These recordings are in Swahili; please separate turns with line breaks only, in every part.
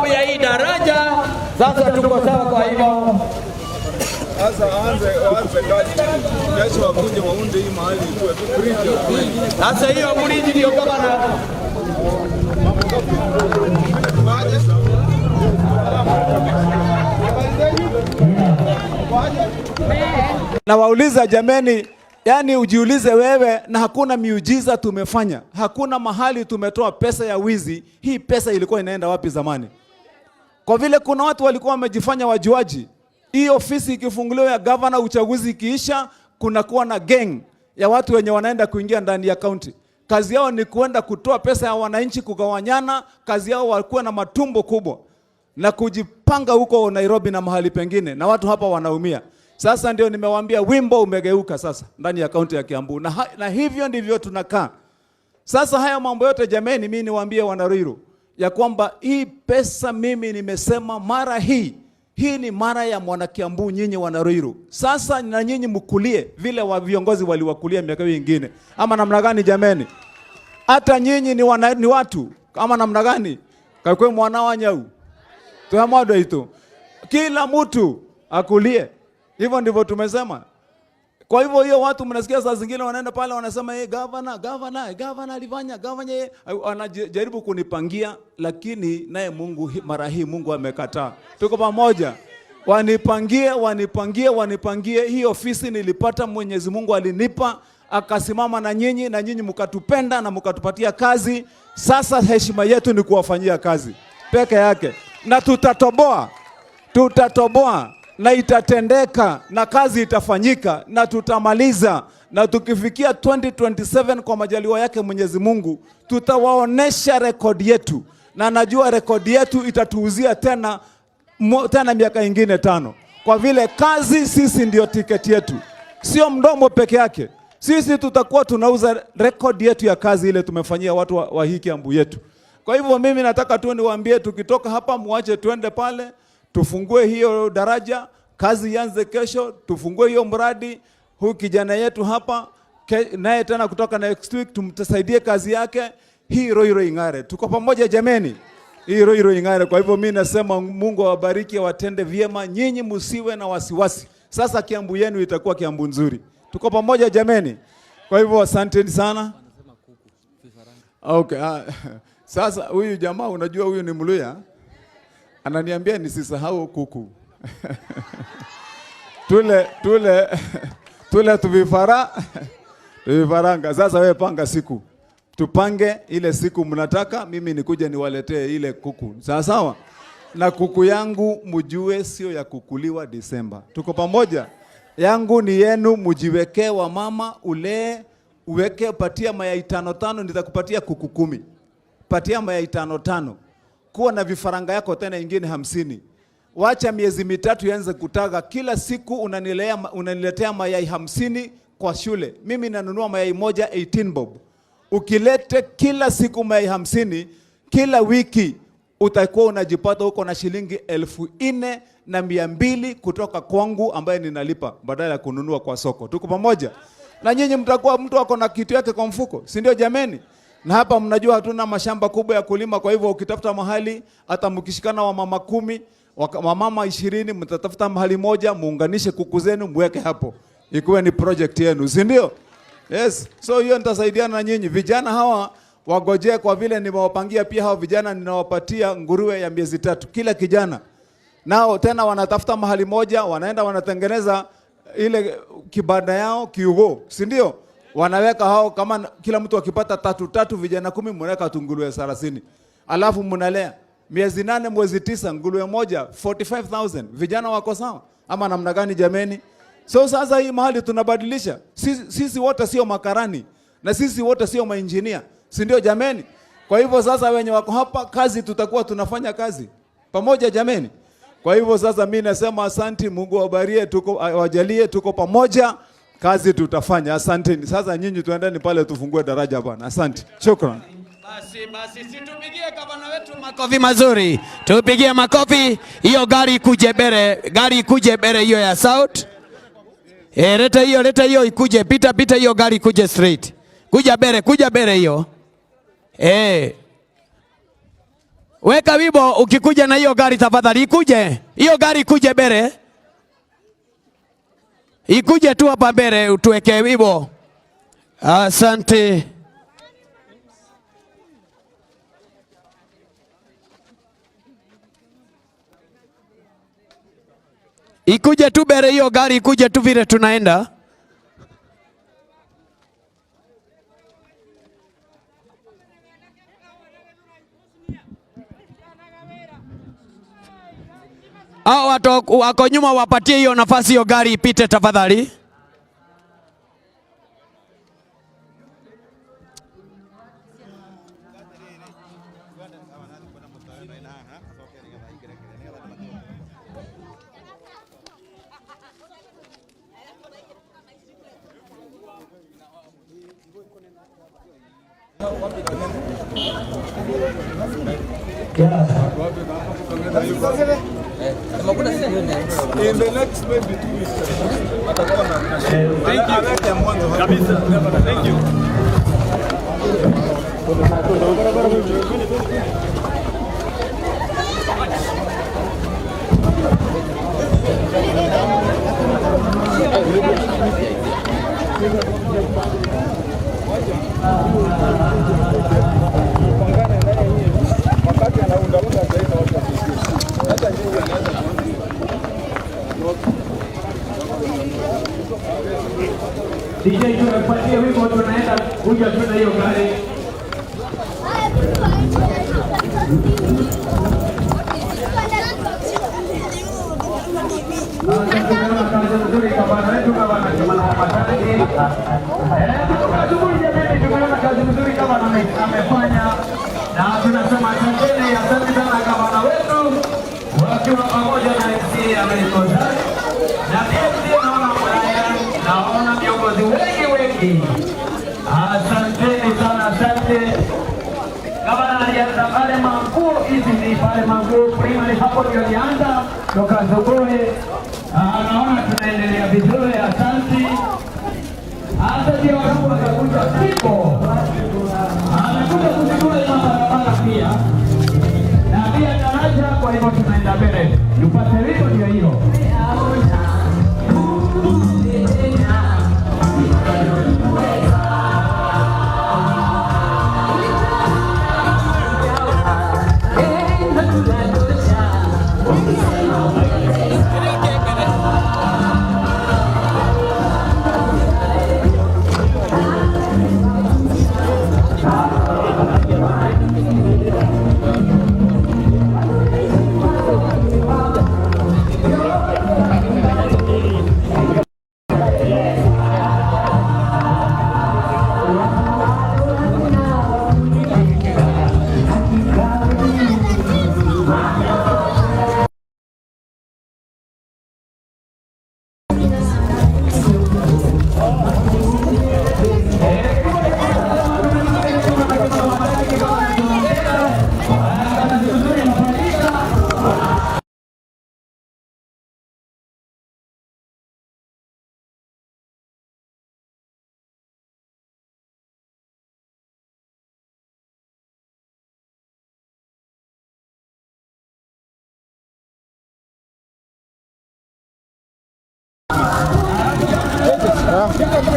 ya hii daraja. Sasa tuko sawa, kwa hivyo
Sasa waanze kazi. Kesho wakuje waunde hii mahali ikuwe tu bridge ya kweli.
Sasa hiyo bridge ndio kama na
Nawauliza jameni, yani ujiulize wewe, na hakuna miujiza tumefanya, hakuna mahali tumetoa pesa ya wizi. Hii pesa ilikuwa inaenda wapi zamani? Kwa vile kuna watu walikuwa wamejifanya wajuaji. Hii ofisi ikifunguliwa ya gavana, uchaguzi ikiisha, kunakuwa na gang ya watu wenye wanaenda kuingia ndani ya kaunti. Kazi yao ni kuenda kutoa pesa ya wananchi, kugawanyana. Kazi yao walikuwa na matumbo kubwa na kujipanga huko Nairobi na mahali pengine, na watu hapa wanaumia. Sasa ndio nimewaambia wimbo umegeuka sasa ndani ya kaunti ya Kiambu, na hivyo ndivyo tunakaa sasa. Haya mambo yote jameni, mimi niwaambie wana Ruiru ya kwamba hii pesa mimi nimesema mara hii, hii ni mara ya mwanakiambu, nyinyi wana Ruiru. Sasa na nyinyi mkulie vile wa viongozi waliwakulia miaka hiyo ingine, ama namna gani jameni? Hata nyinyi ni watu ama namna gani? Kakwe mwana wa nyau tuamwado itu, kila mtu akulie. Hivyo ndivyo tumesema. Kwa hivyo hiyo watu mnasikia saa zingine wanaenda pale wanasema hey, governor, governor, governor alifanya, governor yeye anajaribu kunipangia, lakini naye Mungu mara hii Mungu amekataa. Tuko pamoja. Wanipangie, wanipangie, wanipangie. Hii ofisi nilipata, Mwenyezi Mungu alinipa, akasimama na nyinyi na nyinyi mkatupenda na mkatupatia kazi. Sasa heshima yetu ni kuwafanyia kazi peke yake, na tutatoboa, tutatoboa na itatendeka na kazi itafanyika na tutamaliza, na tukifikia 2027 kwa majaliwa yake Mwenyezi Mungu tutawaonesha rekodi yetu, na najua rekodi yetu itatuuzia tena, tena miaka ingine 5, kwa vile kazi sisi ndio tiketi yetu, sio mdomo peke yake. Sisi tutakuwa tunauza rekodi yetu ya kazi ile tumefanyia watu wa hii Kiambu yetu. Kwa hivyo mimi nataka tu niwaambie, tukitoka hapa muache tuende pale tufungue hiyo daraja, kazi ianze kesho, tufungue hiyo mradi. Huyu kijana yetu hapa naye tena kutoka next week tumtasaidie kazi yake, hii Ruiru ing'are. Tuko pamoja jameni, hii Ruiru ing'are. Kwa hivyo mimi nasema Mungu awabariki, awatende vyema, nyinyi msiwe na wasiwasi. Sasa Kiambu yenu itakuwa Kiambu nzuri. Tuko pamoja jameni. Kwa hivyo asanteni sana. Okay, sasa huyu jamaa unajua huyu ni Mluya. Ananiambia nisisahau kuku. Tule tuvifaranga. Sasa wewe panga siku. Tupange ile siku mnataka mimi nikuje niwaletee ile kuku. Sawa sawa? Na kuku yangu mjue sio ya kukuliwa Disemba. Tuko pamoja? Yangu ni yenu, mjiwekee wa mama ulee, uweke, patia mayai 5 5, nitakupatia kuku 10. Patia mayai 5 5. Kuwa na vifaranga yako tena ingine 50. Wacha miezi 3 ianze kutaga. Kila siku unaniletea mayai 50 kwa shule. Mimi nanunua mayai moja 18 bob. Ukilete kila siku mayai 50, kila wiki utakuwa unajipata huko na shilingi 4,200 kutoka kwangu ambaye ninalipa badala ya kununua kwa soko. Tuko pamoja? Na nyinyi mtakuwa mtu ako na kitu yake kwa mfuko, si ndio jameni? Na hapa mnajua hatuna mashamba kubwa ya kulima, kwa hivyo ukitafuta mahali hata mkishikana wa mama 10, wa mama 20, mtatafuta mahali moja, muunganishe kuku zenu muweke hapo. Ikuwe ni project yenu, si ndio? Yes. So hiyo nitasaidiana na nyinyi. Vijana hawa wagojee, kwa vile nimewapangia pia hao vijana ninawapatia nguruwe ya miezi 3 kila kijana. Nao tena wanatafuta mahali moja, wanaenda wanatengeneza ile kibanda yao kiugo, si ndio? Wanaweka hao, kama kila mtu akipata 3 3, vijana 10, mnaweka tu nguruwe 30. Alafu mnalea miezi 8, mwezi 9, nguruwe moja 45,000. Vijana wako sawa ama namna gani jameni? So sasa hii mahali tunabadilisha. Sisi wote sio makarani na sisi wote sio mainjinia, si ndio jameni? Kwa hivyo sasa wenye wako hapa kazi, tutakuwa tunafanya kazi pamoja jameni. Kwa hivyo sasa mimi nasema asanti, Mungu awabarie, tuko awajalie, tuko pamoja, kazi tutafanya. Asanteni. Sasa nyinyi tuendeni pale tufungue daraja bwana. Asante. Shukran.
Basi, basi, si tupigie gavana wetu makofi mazuri. Tupigie makofi. Hiyo gari ikuje mbele, gari ikuje mbele hiyo ya South. Leta hiyo, leta hiyo ikuje. Pita, pita hiyo gari ikuje straight. Kuja mbele, kuja mbele hiyo. Weka wimbo ukikuja na hiyo gari tafadhali, ikuje. Hiyo gari ikuje mbele. Ikuje tu hapa mbele utuweke wimbo. Asante. Ikuje tu mbele hiyo gari, ikuje tu vile tunaenda. Hao watu wako nyuma wapatie hiyo nafasi, hiyo gari ipite tafadhali.
In the next maybe 2 weeks atakuwa na. Thank you. Aweke mwanzo kabisa. Thank you. Pangane naye wakati anaundaunda ataita watu wa hata nyinyi anaweza kuanza.
DJ, tumepatia wimbo, tunaenda kuja tu na hiyo gari. Kazi nzuri gavana wetu, gavana Kimana Wamatangi. Kutoka asubuhi jameni, tumeona kazi nzuri gavana amefanya, na tunasema asanteni, asante sana gavana wetu wakiwa pamoja na MCA Amerikozai na MCA, naona Brian, naona viongozi wengi wengi. Asanteni sana, asante. Gavana alianza pale Manguo, hizi ni pale Manguo Primary, hapo ndio alianza toka asubuhi. Naona tunaendelea vizuri, asante. Hata ndio watu wakakuja sipo, amekuja kuzindua hiyo barabara pia na pia daraja, kwa hivyo tunaenda mbele. Tupate wimbo ndio hiyo.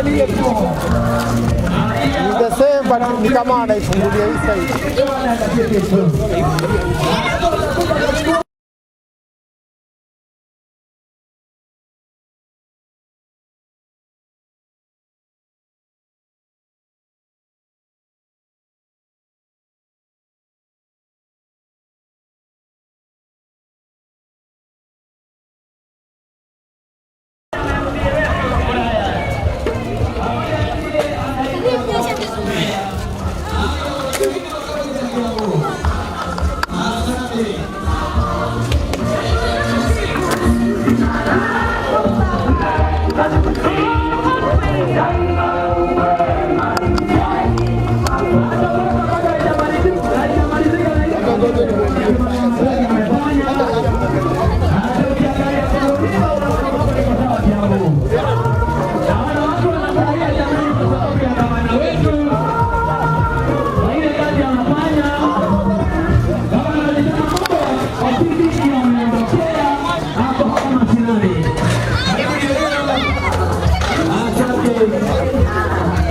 Ni the same but ni kama anaifungulia hii side.